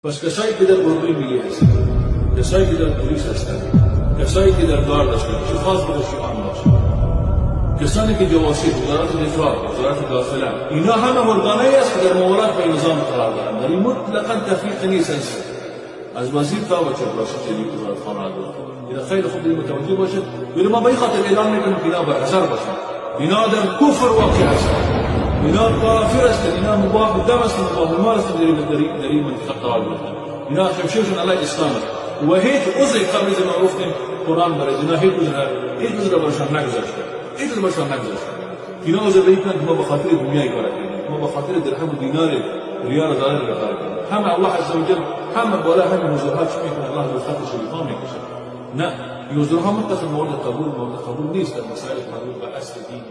پس کسایی که در اردوی ملی هستند، کسایی که در پلیس هستند، کسایی که در گارد هستند، چه خاص باشه عام باشه، کسانی که جواسیس، وزارت دفاع، وزارت داخله، اینا همه ارگانایی است که در موارد به نظام قرار دارند. یعنی مطلقا تفریق نیست از وزیر تا به چپراسی جدید وزارت خانه. اینا خیلی خوب متوجه باشه. ولی ما به این خاطر اعلام میکنیم که اینا برحذر باشند. اینا در کفر واقع هستند، اینا کافر هستند، اینا مباح الدم هستند، مباح المال هستند، در این منطقه قرار گرفتند. اینا شمشیرشون علیه اسلام است و هیچ عذری، قبل از ما گفتیم، قرآن برای اینا هیچ عذر برایشان نگذاشته، هیچ عذر برایشان نگذاشته. اینا عذر به که ما به خاطر دنیای کار کردیم، ما به خاطر درهم و دینار، ریال و دلار کار کردیم. همه الله عز وجل همه بالا همه حضورها چی میکنه؟ الله به خط شریفا میکشه. نه، این حضورها مطلقا مورد قبول نیست در مسائل مربوط به اصل دین.